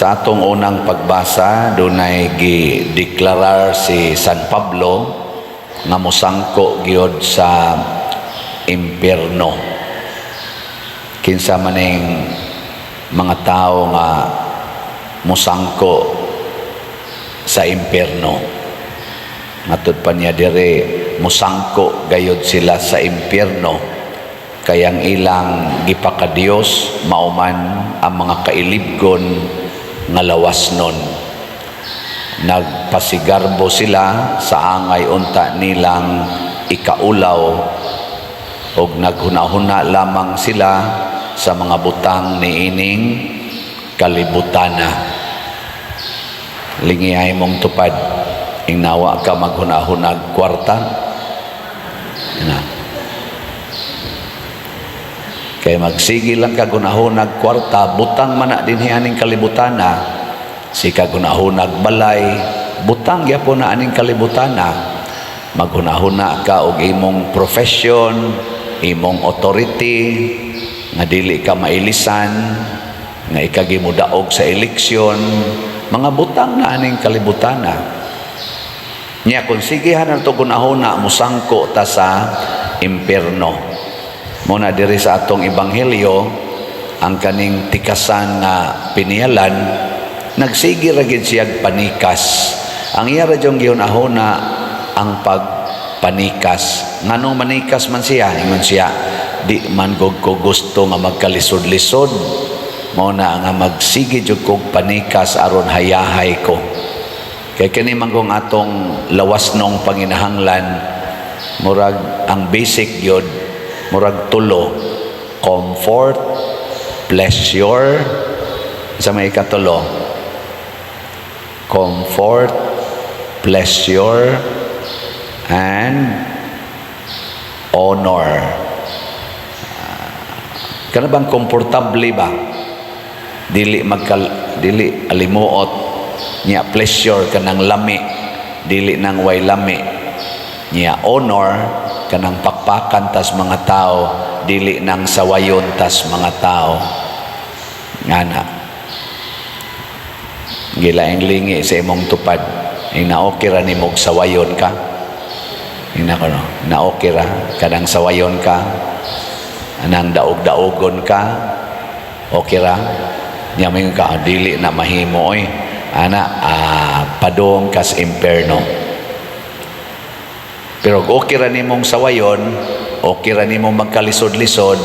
Sa atong unang pagbasa, dunay gideklarar si San Pablo nga mosangko gyud sa impierno. Kinsa maning mga tao nga mosangko sa impierno? Matud pa niya dire, mosangko gayod sila sa impierno kay ang ilang gipakadiyos mauman ang mga kailibgon nga lawas nun. Nagpasigarbo sila sa angay unta nilang ikaulaw og naghunahuna lamang sila sa mga butang niining kalibutana. Lingihay mong tupad, ingnawa ka maghunahunag kwarta na. Kay magsige lang ka hunahunag kwarta, butang man na dinhi aning kalibutana. Sige kag hunahunag balay, butang gyapon na aning kalibutana. Maghunahuna ka og imong profession, imong authority, nga dili ka mailisan, nga ikaw gimudaog sa eleksyon, mga butang na aning kalibutana. Nya kung sigihan na ito hunahuna, musangko ta sa impierno. Muna diri sa atong ebanghelyo, ang kaning tikasan nga piniyalan, nagsige ra gid siyag panikas. Ang iya ra jung gihunahuna ang pagpanikas. Nganong manikas man siya? Ingon siya, "Di man gud ko gusto nga magkalisod-lisod. Mao na nga magsige jud kog panikas aron hayahay ko." Kay kini man kung atong lawas nong panginahanglan, murag ang basic gyud murag tulo: comfort, pleasure, sa may ikatulo, comfort, pleasure, and honor. Kana bang komportable ba? Dili magkal dili alimuot niya, pleasure kanang lami, dili nang way lami niya, honor kanang pakpakan tas mga tao, dili nang sawayon tas mga tao. Ngana gilaing lingi sa imong tupad, ing na-okay ra nimog sawayon ka. Ina ko no, na-okay ra kanang sawayon ka, anang daog-daogon ka, okay ra niya. May ka, "Dili na mahimo oy." Ana, padung kas imperno. Pero okay ra nimong sawayon, okay ra nimong magkalisod-lisod,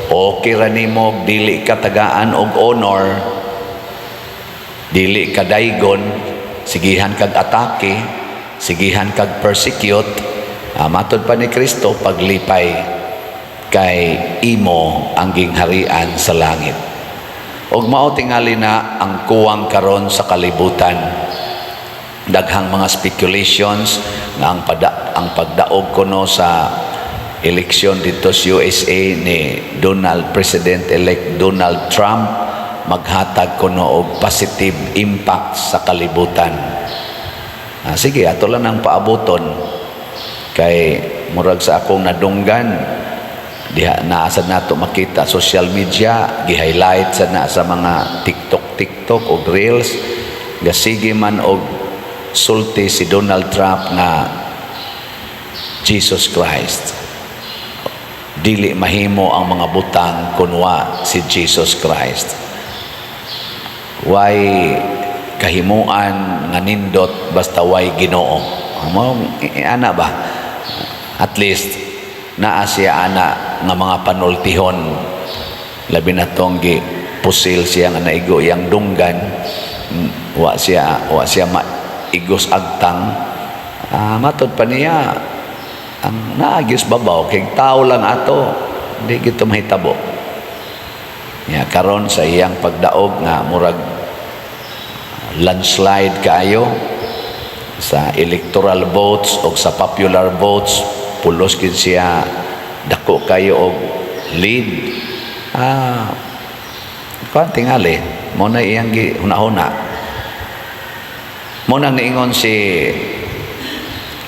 okay ra nimo dili ka tagaan og honor, dili ka daygon, sigihan kag atake, sigihan kag persecute, matod pa ni Kristo, paglipay kay imo ang gingharian sa langit. Og mao tingali na ang kuwang karon sa kalibutan. Daghang mga speculations nga ang pagdaog kuno sa eleksyon dito sa USA ni Donald President-elect Donald Trump maghatag kuno og positive impact sa kalibutan. Sige, ato lang ang paabuton kay murag sa akong nadunggan diha naa sad nato makita social media, gi-highlight sa na sa mga TikTok TikTok og Reels, gasige man og sulti si Donald Trump nga Jesus Christ, dili mahimo ang mga butang kunwa si Jesus Christ, way kahimuan nga nindot basta way Ginoo mo. Ana ba, at least naa siya ana nga mga panultihon, labi na tong gi pusil siya nga naigo iyang dunggan. Wa siya maigos agtang. Matod pa niya ang naagis babaw kay tao lang ato, hindi gito mahitabo niya. Karon sa iyang pagdaog nga murag landslide kaayo sa electoral votes o sa popular votes, pulos gid siya dako kayo og lead. Kuan, tingali mo na iyang gi hunahuna mo nang niingon si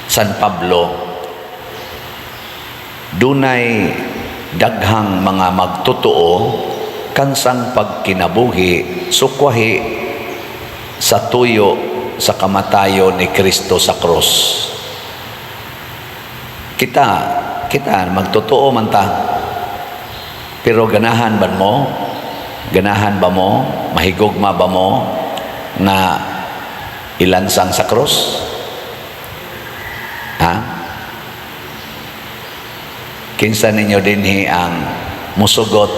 San Pablo, dunay daghang mga magtotoo kansang pagkinabuhi sukwahi. Sa tuyo sa kamatayon ni Kristo sa krus. Kita, kita magtotoo man ta. Pero ganahan ba mo? Ganahan ba mo? Mahigugma ba mo nga ilansang sa krus? Ha? Kinsa ninyo dinhi ang musugot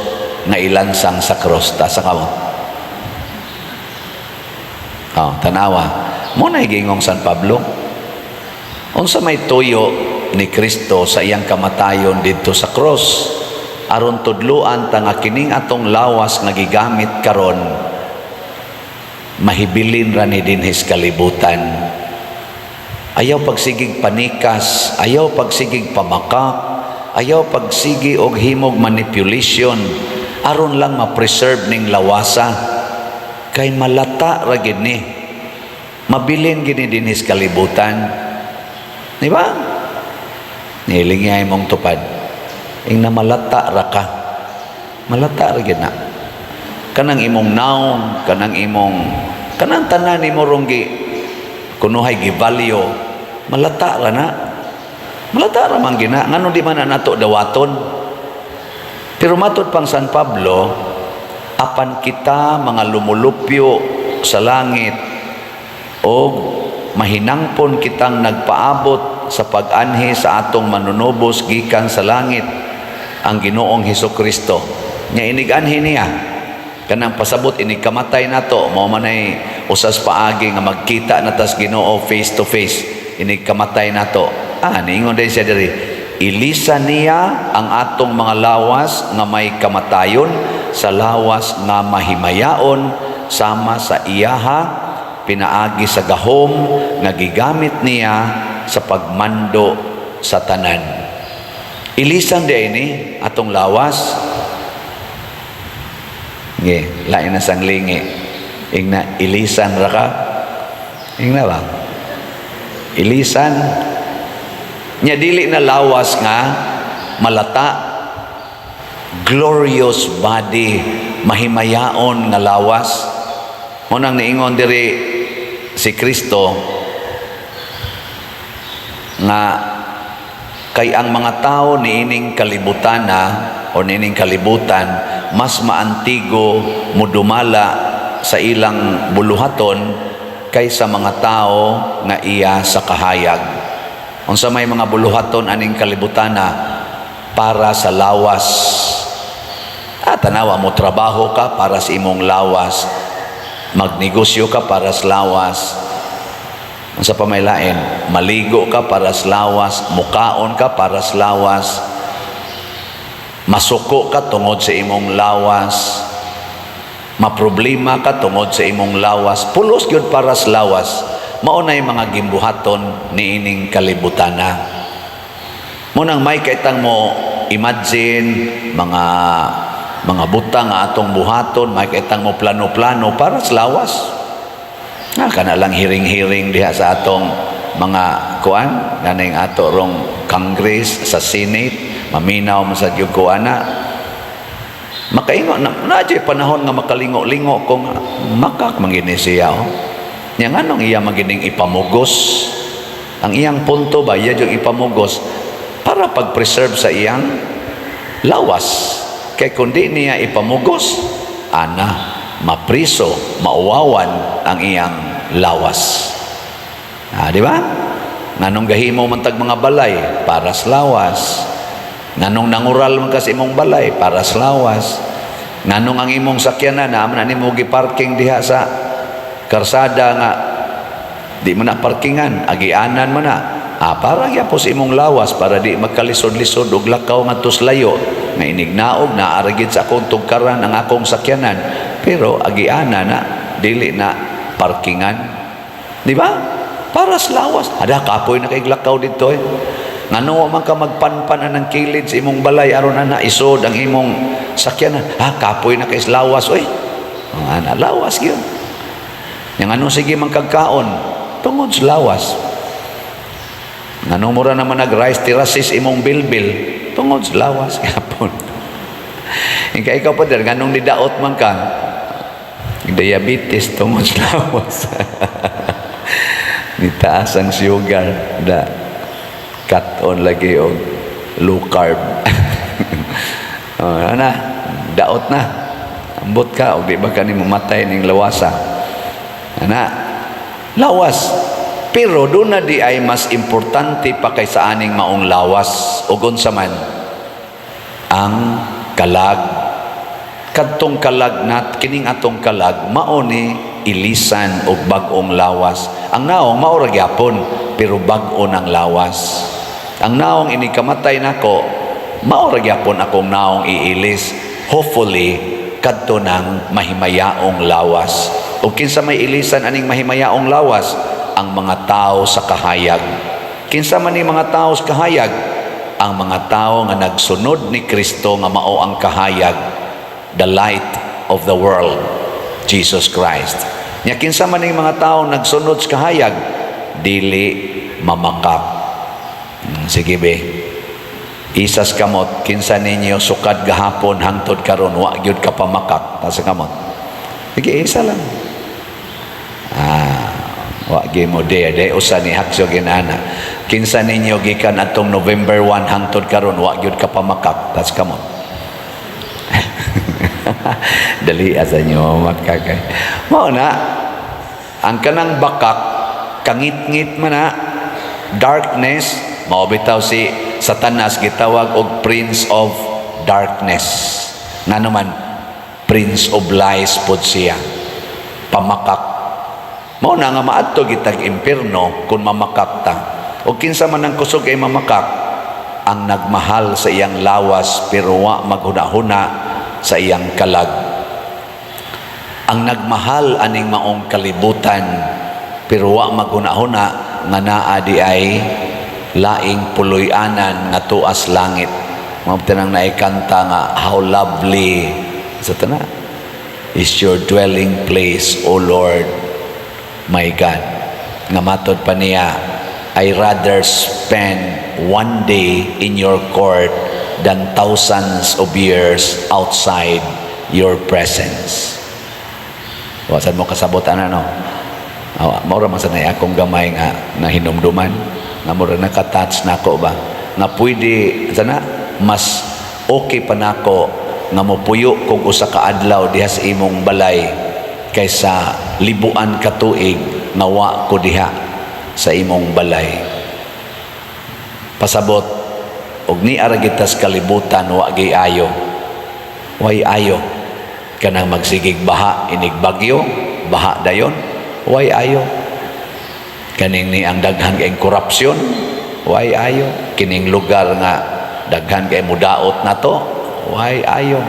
nga ilansang sa krus? Taas kamot. Oh, tanawa. Mao na giingong San Pablo. Unsa may tuyo ni Kristo sa iyang kamatayon didto sa cross? Aron tudluan ta nga kining atong lawas nga gigamit karon, mahibilin ra ni dinhis kalibutan. Ayaw pagsigig panikas, ayaw pagsigig pamakak, ayaw pagsigi og himog manipulation aron lang ma-preserve ning lawasa, kay malata ra gid ni. Mabilin gid ni dinhis kalibutan. Di ba? Nilingay mong tupad. Ing na malata ra ka. Malata ra gid na. Kanang imong naong, kanang imong kanang tanan nimo rong gi kunuhay givalue, malata ra na. Malata ra man gina. Ngano di man na nato dawaton? Pero matud pang San Pablo, apan kita mga lumulupyo sa langit o mahinangpon kitang nagpaabot sa pag-anhi sa atong manunubos gikan sa langit, ang Ginoong Hesus Kristo. Nya inig-anhi niya, kanang pasabot inig kamatay nato, mao man ay usas paagi nga magkita na tas Ginoo face to face inig kamatay nato. Ah, niingon din siya diri, ilisa niya ang atong mga lawas nga may kamatayon sa lawas nga mahimayaon sama sa iyaha, pinaagi sa gahom nga gigamit niya sa pagmando sa tanan. Ilisan di ini atong lawas. Nge, lain na sang lingi. Ingna, ilisan ra ka. Ingna ba? Ilisan. Nya dili na lawas nga malata. Glorious body, mahimayaon nga lawas. Mao nang niingon diri si Kristo nga kay ang mga tao niining kalibutana o niining kalibutan mas maantigo mudumala sa ilang buluhaton kaysa mga tao nga iya sa kahayag. Unsa may mga buluhaton aning kalibutana? Para sa lawas. Ah, tanawa mo, trabaho ka para sa imong lawas. Magnegosyo ka para sa lawas. Unsa pa may lain? Maligo ka para sa lawas, mukaon ka para sa lawas. Masuko ka tungod sa imong lawas. Maproblema ka tungod sa imong lawas. Pulos gyud para sa lawas. Mao nay mga gimbuhaton niining kalibutana. Mao nang may kaitang mo imagine mga butang nga atong buhaton, may kaitang mo plano-plano para sa lawas. Nga kana lang hearing-hearing diha sa atong mga kuan, ganing ato rong Congress, sa Senate, maminaw man sa gyud ko ana. Makaingo na na panahon nga makalingo-lingo ko nga makak man gini siya, oh. Nya nganong iya magining ipamugos? Ang iyang punto ba, iya yung ipamugos para pag-preserve sa iyang lawas. Kay kung di niya ipamugos, ana, mapriso, mauwawan ang iyang lawas. Ah, di ba? Nganong gahimo man tag mga balay? Para sa lawas. Nganong nangural man ka sa imong balay? Para sa lawas. Nganong ang imong sakyanan na man nimo gi-parking diha sa karsada nga di mo na parkingan, agianan mo na. Ah, para gyapon sa imong lawas, para di magkalisod-lisod og lakaw ngadto sa layo. Nga inignaog naa ra gid sa akong tugkaran ang akong sakyanan, pero agianan na, dili na parkingan. Di ba? Para sa lawas. Ada kapoy na kay lakaw dito eh. Ngano man ka magpanpan anang kilid sa imong balay aron ana isod ang imong sakyanan? Ah, kapoy na kay sa lawas oy. Ang ana lawas gyud. Yang ano, sige man kagkaon tungod sa lawas. Ngano mura naman nag rice terraces imong bilbil? Tungod sa lawas gyapon. Ika ikaw pa dir, nganong nidaot man ka? Diabetes tungod sa lawas. Nitaas ang sugar da, cut on lagi og low carb. Oh, ana, daot na. Ambot ka og di ba kani mamatay ning lawasa. Ana, lawas. Pero doon na di ay mas importante pa kaysa aning maong lawas, ug unsa man? Ang kalag. Kadtong kalag nat kining atong kalag mao ni ilisan og bag-ong lawas. Ang naong mao ra gyapon, pero bag-o ng lawas. Ang naong ini kamatay nako, mao ra gyapon akong naong iilis. Hopefully kadto ng mahimayaong lawas. Ug kinsa may ilisan aning mahimayaong lawas? Ang mga tao sa kahayag. Kinsa man ni mga tao sa kahayag? Ang mga tao nga nagsunod ni Kristo nga mao ang kahayag, the light of the world, Jesus Christ. Nya kinsa man ning mga tao nagsunod sa kahayag? Dili mamakak. Sige be. Isas kamot, kinsa ninyo sukad gahapon hangtod karon wa gyud ka pamakak? Taas kamot. Sige, isa lang. Ah, wa gyud mo de de usa ni haksyo ginana. Kinsa ninyo gikan atong November 1 hangtod karon wa gyud ka pamakak? Taas kamot. Dali asa nyo makakay. Mao na ang kanang bakak, kangit-ngit man na, darkness. Mao bitaw si Satanas gitawag og prince of darkness. Ngano man? Prince of lies pod siya. Pamakak. Mao na nga maadto gitag impierno kung mamakak ta. O kinsa man ang kusog ay mamakak? Ang nagmahal sa iyang lawas pero wa maghuna-huna sa iyang kalag. Ang nagmahal aning maong kalibutan pero wa maghuna-huna nga naa di ay laing puloy-anan nga tuas langit. Mao nang naikanta nga "How lovely" sa tana "is your dwelling place, O Lord my God." Nga matod pa niya, "I rather spend one day in your court than thousands of years outside your presence." Wasan mo kasabot ana, no? Awa, mao ra man sa nay akong gamay nga nahinumduman nga mura naka-touch nako ba nga pwede sana mas okay pa nako nga mopuyo kog usa ka adlaw diha sa imong balay kaysa libuan ka tuig nga wa ko diha sa imong balay. Pasabot og ni ara gitas kalibutan, wa gyud ayo, way ayo kanang magsigig baha, inig bagyo, baha dayon, way ayo. Kaning ni ang daghan kay korupsyon, way ayo. Kining lugar nga daghan kay mudaot nato, way ayo.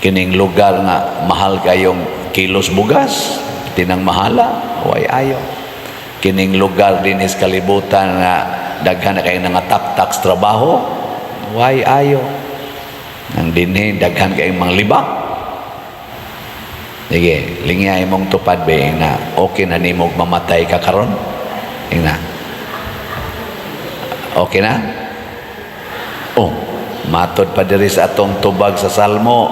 Kining lugar nga mahal kayong kilos bugas, tinang mahala, way ayo. Kining lugar dinis kalibutan nga daghan na kayo nangataktak sa trabaho, way ayo. Ang dinhi daghan kayong mga libak. Sige, lingya imong tupad be na okay na nimo mamatay ka karon. Ingna. Okay na? Oh, matod pa diri sa atong tubag sa Salmo,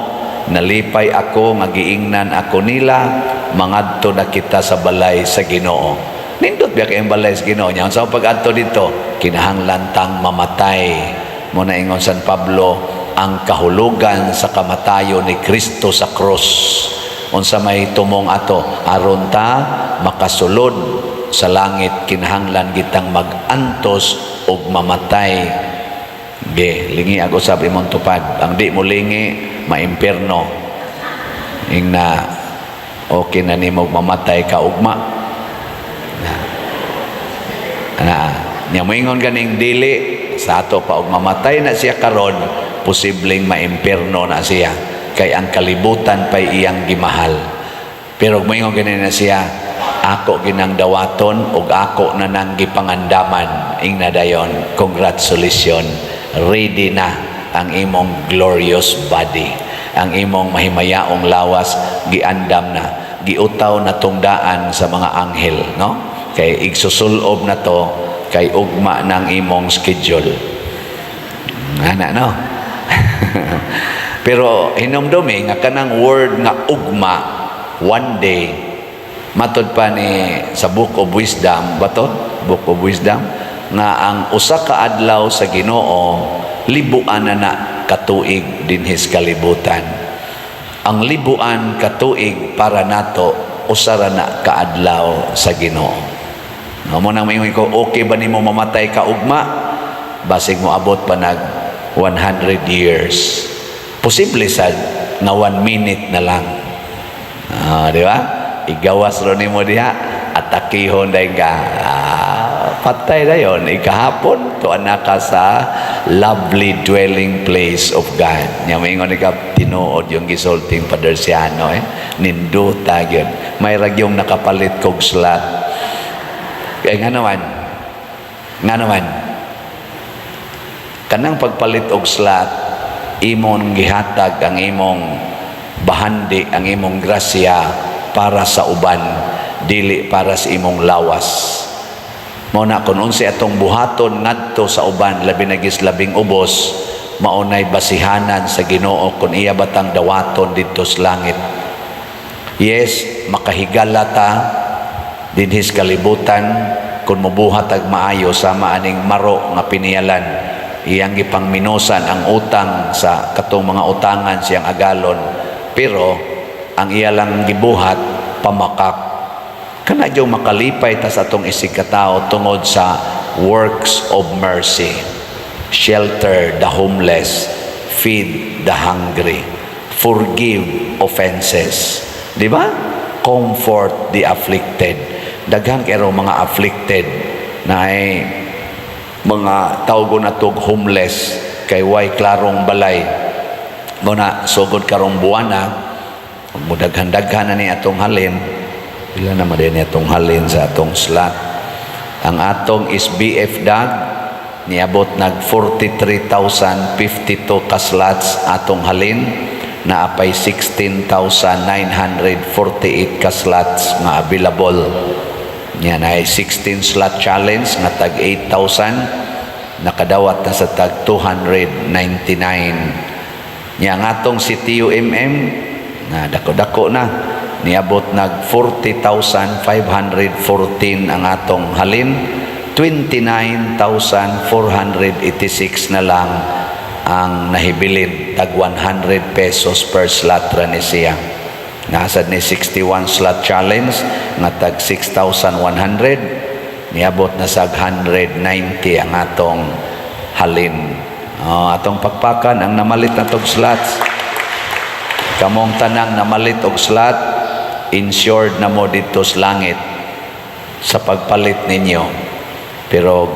"Nalipay ako nga giingnan ako nila, mangadto na kita sa balay sa Ginoo." Nindot biya kayong balay sa Ginoo niya. Sa pag-adto dito, kinahanglan tang mamatay. Mao na ingon San Pablo, ang kahulugan sa kamatayon ni Kristo sa krus. Unsa may tumong ato? Aron ta makasulod sa langit, kinahanglan gitang mag-antos ug mamatay. Ge, lingi ako usab imong tupad. Ang di mo lingi, maimpierno. Ingna, okay na nimo mamatay ka ugma? Na. Na, nya moingon ganing dili sa ato pa og mamatay na siya karon, posibleng maimpierno na siya kay ang kalibutan pay iyang gimahal. Pero moingon gani na siya, "Ako ginang dawaton ug ako na nang gipangandaman," ingna dayon, congratulations, ready na ang imong glorious body. Ang imong mahimayaong lawas giandam na, giutaw na tungdaan sa mga anghel, no? Kay igsusulob na to kay ugma ng imong schedule. Ana, no? Pero hinumdumi nga kanang word nga ugma. One day, matod pa ni sa Book of Wisdom ba to? Book of Wisdom nga ang usa ka adlaw sa Ginoo, libuan na na katuig dinhis kalibutan. Ang libuan katuig para nato, usa ra na kaadlaw sa Ginoo. No mo nang maingon ko, okay ba nimo mamatay ka ugma? Basig mo abot pa nag 100 years. Posible sad nga 1 minute na lang. Ah, di ba? Igawas ro nimo diha, atakihon dayon ka. Ah, patay dayon ikahapon tuan na ka sa lovely dwelling place of God. Nya maingon ka, "Tinuod yung gisulting Father Siano eh. Ninduta gyud." May ragyong nakapalit kog slot. Kaya nga naman, nga naman, kanang pagpalit og slot, imong gihatag ang imong bahandi, ang imong grasya para sa uban, dili para sa imong lawas. Mao na kung unsay atong buhaton ngadto sa uban, labi na gis labing ubos, maunay basihanan sa Ginoo kung iya batang dawaton didto sa langit. Yes, makahigala ta dinhis kalibutan kung mobuhat ag maayo, sama aning maro nga piniyalan, iyang gipangminusan ang utang sa katong mga utangan siyang agalon, pero ang iya lang gibuhat, pamakak. Kana gyud makalipay ta sa atong isig katao tungod sa works of mercy: shelter the homeless, feed the hungry, forgive offenses, di ba? Comfort the afflicted. Daghan kay mga afflicted na ay mga tawgon natog homeless kay way klarong balay. Mo na sugod karong buwana, mudaghan-daghan na ni atong halin. Pila na man ni atong halin sa atong slot? Ang atong SBF DAG, niabot nag 43,052 ka slots atong halin. Naapay 16,948 ka slots nga available. Yan ay 16 slot challenge nga tag 8,000, nakadawat na sa tag 299. Nya ang atong si TUMM na dako-dako na, niabot nag 40,514 ang atong halin, 29,486 na lang ang nahibilin. Tag 100 pesos per slot ra ni siya. Nasad ni 61 slot challenge nga tag 6,100, niabot na sa 190 ang atong halin. Oh, atong pakpakan ang namalit na tog slots. Kamong tanang namalit og slot, insured na mo dito sa langit sa pagpalit ninyo. Pero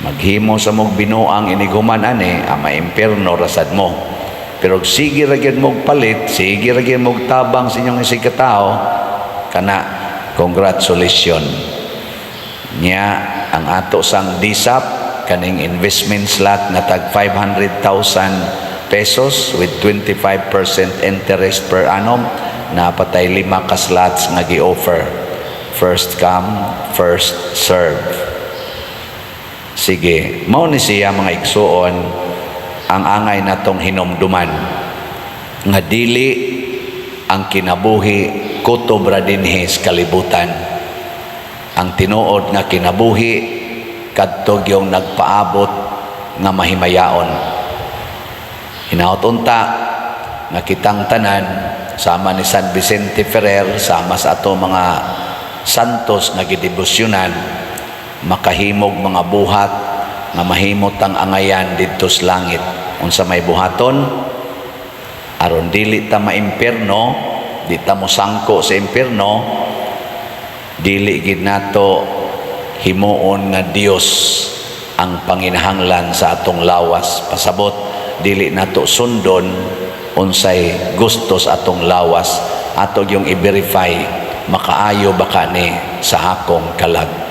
maghimo sa mong binuang inighuman ani, ama impierno rasad mo. Pero sige ra gyud mog palit, sige ra gyud mog tabang sa inyong isig katao, kana congratulations. Nya ang ato sang DSAP, kaning investment slot nga tag 500,000 pesos with 25% interest per annum, napatay lima ka slots nga gi-offer. First come, first serve. Sige, mao ni siya, mga igsuon, ang angay natong hinumduman nga dili ang kinabuhi kutob ra dinhi sa kalibutan. Ang tinuod nga kinabuhi, kadto yung nagpaabot nga mahimayaon. Hinaot unta nga kitang tanan, sama ni San Vicente Ferrer, sama sa ato mga santos nga gidebosyonan, makahimog mga buhat nga mahimot ang angayan didto sa langit. Unsa may buhaton aron dili ta maimpierno, di ta mosangko sa impierno? Dili gid nato himuon nga Dios ang panginahanglan sa atong lawas. Pasabot, dili nato sundon unsay gusto sa atong lawas. Ato yung i-verify, makaayo ba kani sa akong kalag?